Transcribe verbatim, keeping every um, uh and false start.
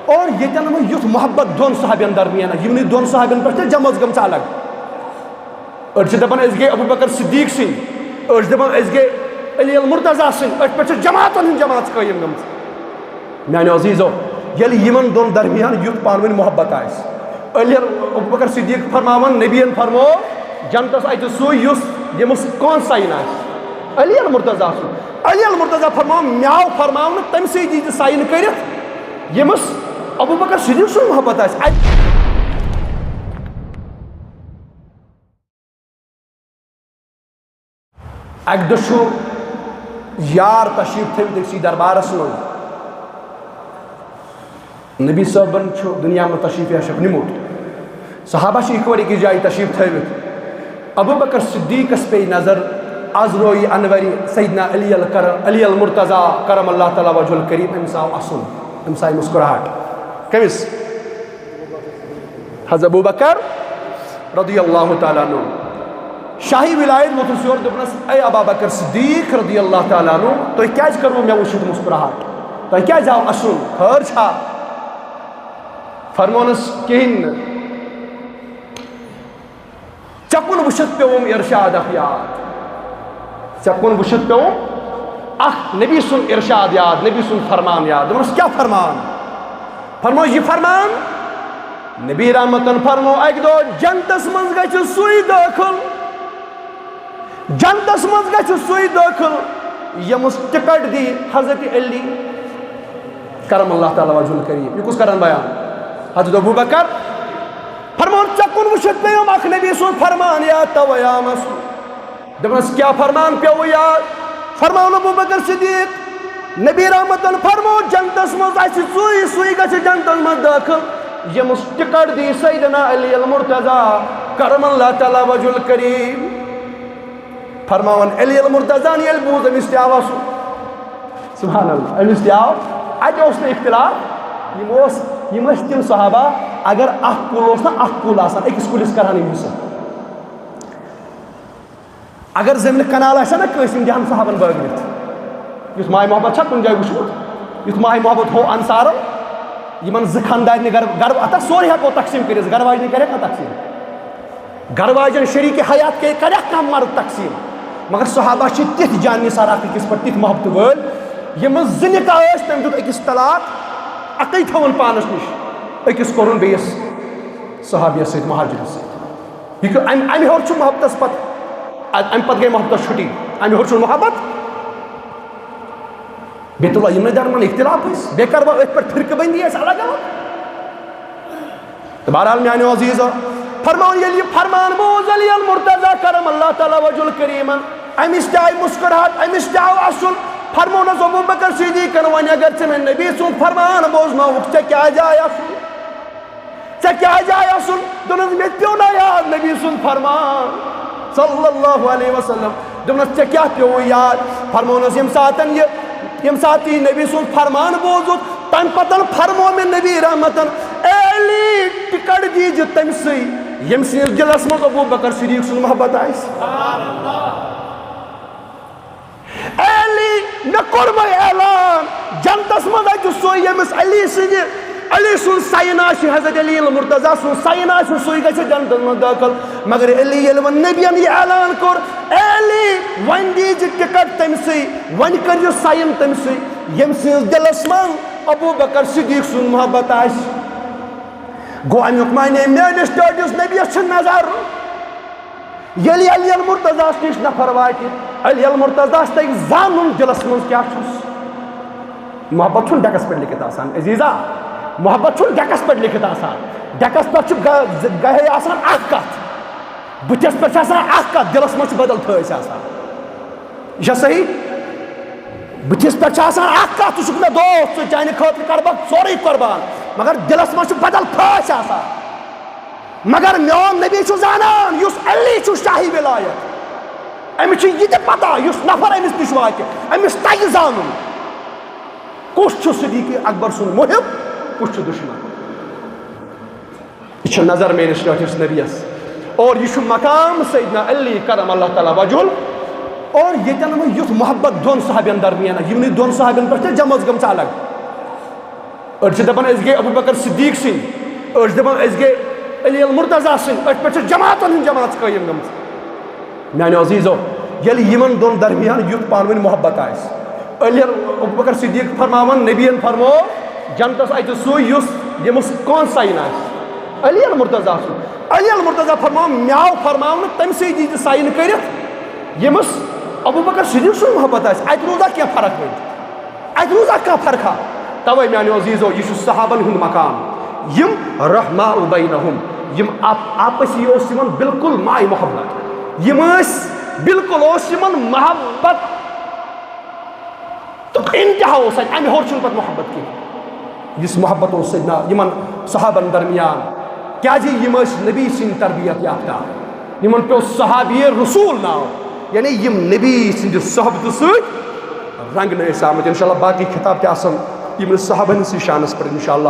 اور ییٚتٮ۪ن وۄنۍ یُتھ محبت دۄن صحابین درمیان، یِمنٕے دۄن صحابین پٮ۪ٹھ چھےٚ جمٲژ گٔمٕژ الگ۔ أڑۍ چھِ دَپان أسۍ گٔے ابو بکر صدیق سٕنٛدۍ، أڑۍ چھِ دَپان أسۍ گٔے علی المرتضیٰ سٕنٛدۍ، أتھۍ پٮ۪ٹھ چھِ جماعتن ہٕنٛز جماعت قٲیِم گٔمٕژ۔ میانیو عزیزو، ییٚلہِ یِمن دۄن درمیان یُتھ پانہٕ ؤنۍ محبت آسہِ، علی، ابو بکر صدیق فرماوان، نبیَن فرموو، جنتس اَتہِ سُے یُس، ییٚمِس کون ساین آسہِ، علی المرتضیٰ سُنٛد۔ علی المرتضیٰ فرماوان، مےٚ آو فرماونہٕ تٔمۍ سٕے دِیہِ ساین کٔرِتھ، ییٚمِس ابو بکر صدیق سُنٛد محبت آسہِ۔ اَتہِ اَکہِ دۄہ چھُ یار تشریٖف تھٲوِتھ أکسٕے دربارس منٛز۔ نبی صٲبن چھُ دُنیا منٛز تشریٖف عشق نِمُت۔ صحابہ چھِ اِکوَٹہٕ أکِس جایہِ تشریٖف تھٲوِتھ۔ ابو بکر صدیقس پیٚیہِ نظر، از رویہِ انورِ سیدنا علی الکر-، علی المرتضیٰ کرم اللہ تعالیٰ وجہ الکریم، أمِس آو اَسُن، أمِس آیہِ مسکراہٹ۔ کٔمِس؟ حضرت ابو بکر رضی اللہ تعالیٰ عنہ۔ شاہی ولایت ووٚتھُس یور، دوٚپنَس، اے ابا بکر صدیق رضی اللہ تعالیٰ عنہ، تۄہہِ کیٛازِ کٔروٕ مےٚ وٕچھِتھ مسکراہٹ؟ تۄہہِ کیٛازِ آو اَسُن؟ خٲر چھا؟ فرمونَس، کِہیٖنۍ نہٕ۔ ژےٚ کُن وٕچھِتھ پیوٚوُم ارشاد اکھ یاد۔ ژےٚ کُن وٕچھِتھ پیوٚوُم اکھ نبی سُنٛد ارشاد یاد، نبی سُنٛد فرمان یاد۔ دوٚپمَس، کیٛاہ فرمان؟ فرموو، یہِ فرمان، نبی رحمتن فرموو، اَکہِ دۄہ جنتس منٛز گژھِ سُے دٲخل، جنتس منٛز گژھِ سُے دٲخل، ییٚمِس ٹکٹ دی حضرت علی کرم اللہ تعالیٰ وجہ الکریم۔ یہِ کُس کران بیان؟ حضرت ابو بکر۔ فرموو، ژےٚ کُن وٕچھِتھ پیوٚم اکھ نبی سُنٛد فرمان یاد، توے آمس۔ دوٚپنَس، کیٛاہ فرمان پیوٚو یاد؟ فرموو ابو بکر صدیق، نبی رحمتن فرموو، جنتس منٛز آسہِ سُے، سُے گژھِ جنتس منٛز دٲخل، ییٚمِس ٹکٹ دی سیدنا علی المرتضیٰ کرم اللہ تعالیٰ وجہ الکریم۔ فرماوان علی المرتضیٰ ہن ییٚلہِ بوٗز، أمِس تہِ آو اَسُن۔ سبحان اللہ، أمِس تہِ آو۔ اَتہِ اوس نہٕ اختلاف، یِم اوس، یِم ٲسۍ تِم صحابہ، اگر اکھ کُل اوس نا، اکھ کُل آسان، أکِس کُلِس کرہن یِم حصہٕ۔ اگر زٔمیٖنہٕ کنال آسہِ ہا نا کٲنٛسہِ، یِم دِہن صحابن بٲگرِتھ۔ یُتھ ماے محبت چھا کُنہِ جایہِ وُچھمُت؟ یُتھ ماے محبت ہو انصارو، یِمن زٕ خاندارنہِ گرٕ، گرٕ، اتھ سورُے ہٮ۪کو تقسیٖم کٔرِتھ، گرٕ واجنہِ کرٮ۪کھ نا تقسیٖم؟ گرٕ واجن شریٖک حیات کے کرٮ۪کھ کانٛہہ مرد تقسیٖم؟ مگر صحابہ چھِ تِتھۍ جان نثار اکھ أکِس پٮ۪ٹھ، تِتھۍ محبتہٕ وٲلۍ، یِمن زٕ نکاح ٲسۍ، تٔمۍ دیُت أکِس طلاق، اَکٕے تھٲوٕن پانس نِش، أکِس کوٚرُن بیٚیِس صحابیَس سۭتۍ، مہاجرس سۭتۍ۔ یہِ کیٛاہ، اَمہِ، اَمہِ ہیوٚر چھُ محبتس پتہٕ، اَ-، اَمہِ پتہٕ گٔے محبتس چھُٹی، اَمہِ ہیوٚر چھُنہٕ محبت۔ بیٚیہِ تُلو یِمنٕے درمیان اختلاف أسۍ، بیٚیہِ کروا أتھۍ پٮ۪ٹھ فرقہٕ بندی اَسہِ الگ الگ؟ تہٕ بہرحال میانیو عزیزو، فرماوُن ییٚلہِ یہِ فرمان بوٗز علی المرتضیٰ کرم اللہ تعالیٰ وجہ الکریمن، أمِس تہِ آیہِ مسکراہٹ، أمِس تہِ آو اَسُن۔ فرموونس ابو بکر صدیقن، وۄنۍ اگر ژےٚ مےٚ نبی سُنٛد فرمان بوزنووُکھ، ژےٚ کیٛازِ آے اَسُن؟ ژےٚ کیٛازِ آے اَسُن؟ دوٚپنَس، مےٚ پیوٚو نہ یاد نبی سُنٛد فرمان صلی اللہ علیہ وسلم۔ دوٚپنَس، ژےٚ کیٛاہ پیوٚوُے یاد؟ فرموونَس، ییٚمہِ ساتَن یہِ، ییٚمہِ ساتہٕ یہِ نبی سُنٛد فرمان بوٗزُتھ، تَمہِ پَتَن فرموو مےٚ نبی رحمتن، اے علی، ٹکٹ دیٖزِ تٔمۍ سٕے، ییٚمہِ سٕنٛدِس دِلَس منٛز ابو بکر صدیق سُنٛد محبت آسہِ۔ اے علی، مےٚ کوٚرمَے اعلان، جنتس منٛز اَتہِ سُے ییٚمِس علی سٕنٛدِ، علی سُنٛد ساین آسہِ، حضرت علی المرتضیٰ سُنٛد ساین آسہِ، سُے گژھِ جنتس منٛز دٲخل۔ مگر علی، ییٚلہِ وۄنۍ نبیَن یہِ اعلان کوٚر، اے علی، وۄنۍ دیٖزِ ٹکٹ تٔمۍ سٕے، وۄنۍ کٔرۍزِ ساین تٔمۍ سٕے، ییٚمہِ سٕنٛدِس دِلس منٛز ابو بکر صدیق سُنٛد محبت آسہِ۔ گوٚو، اَمیُک معنی، میٲنِس ٹٲٹھِس نبیَس چھِ نظر۔ ییٚلہِ علی المرتضیٰ ہَس نِش نفر واتہِ، علی المرتضیٰ ہَس تَگہِ زانُن دِلَس منٛز کیٛاہ چھُس۔ محبت چھُنہٕ ڈیکَس پٮ۪ٹھ لیکھِتھ آسان، عزیزا، محبت چھُنہٕ ڈیکَس پٮ۪ٹھ لیکھِتھ آسان۔ ڈیکَس پٮ۪ٹھ چھُ گہ-، گہے آسان اَکھ کَتھ، بٕتھِس پٮ۪ٹھ چھِ آسان اَکھ کَتھ، دِلَس منٛز چھِ بدل تھٲوۍ آسان۔ یہِ چھا صحیح؟ بٕتھِس پٮ۪ٹھ چھِ آسان اَکھ کَتھ، ژٕ چھُکھ مےٚ دوست، ژٕ، چانہِ خٲطرٕ کَرٕ بہٕ سورُے قۄربان، مگر دِلَس منٛز چھِ بدل تھٲوۍ آسان۔ مگر میون نبی چھُ زانان، یُس علی چھُ شاہی ولایت، أمِس چھُ یہِ تہِ پتہ، یُس نفر أمِس نِش واتہِ، أمِس تَگہِ زانُن، کُس چھُ صدیق اکبر سُنٛد محب، کُس چھُ دُشمن۔ یہِ چھِ نظر میٲنِس ٹٲٹھِس نبیَس، اور یہِ چھُ مقام سیدنا علی کرم اللہ تعالیٰ وجہ۔ اور ییٚتٮ۪ن وۄنۍ یُتھ محبت دۄن صحابین درمیان، یِمنٕے دۄن صحابین پٮ۪ٹھ چھےٚ جمٲژ گٔمٕژ الگ۔ أڑۍ چھِ دَپان أسۍ گٔے ابو بکر صدیق سٕنٛدۍ، أڑۍ چھِ دَپان أسۍ گٔے علی المرتضیٰ سٕنٛدۍ، أتھۍ پٮ۪ٹھ چھِ جماعتَن ہٕنٛز جماعت قٲیِم گٔمٕژ۔ میانیو عزیزو، ییٚلہِ یِمن دۄن درمیان یُتھ پانہٕ ؤنۍ محبت آسہِ، علی ابو بکر صدیق فرماوان، نبیَن فرمو جنتس اَتہِ سُے یُس ییٚمِس کون ساین آسہِ، علی المرتضیٰ سُنٛد۔ علی المرتضیٰ فرماوان، مےٚ آو فرماونہٕ تٔمۍ سٕے دِیہِ ساین کٔرِتھ ییٚمِس ابو بکر صدیق سُنٛد محبت آسہِ۔ اَتہِ روٗزا کینٛہہ فرق وۄنۍ؟ اَتہِ روٗزا کانٛہہ فرقا؟ توے میانیو عزیزو، یہِ چھُ صحابن ہُنٛد مقام۔ یِم رحماء بینہم، یِم آپ-، آپسی اوس یِمن بالکل ماے محبت۔ یِم ٲسۍ بالکل، اوس یِمن محبت تہٕ انتہا اوس اَتہِ، اَمہِ ہیوٚر چھُنہٕ پتہٕ محبت کینٛہہ۔ یُس محبت اوس سیدنا یِمن صحابن درمیان، کیازِ یِم ٲسۍ نبی سٕنٛدۍ تربیت یافتہ، یِمن پیوٚو صحابی رسول ناو، یعنی یِم نبی سٕنٛدِ صحبتہٕ سۭتۍ رنگنہٕ ٲسۍ آمٕتۍ۔ انشاءاللہ باقٕے خطاب تہِ آسن یِمن صحابن ہٕنٛدسٕے شانس پٮ۪ٹھ انشاءاللہ۔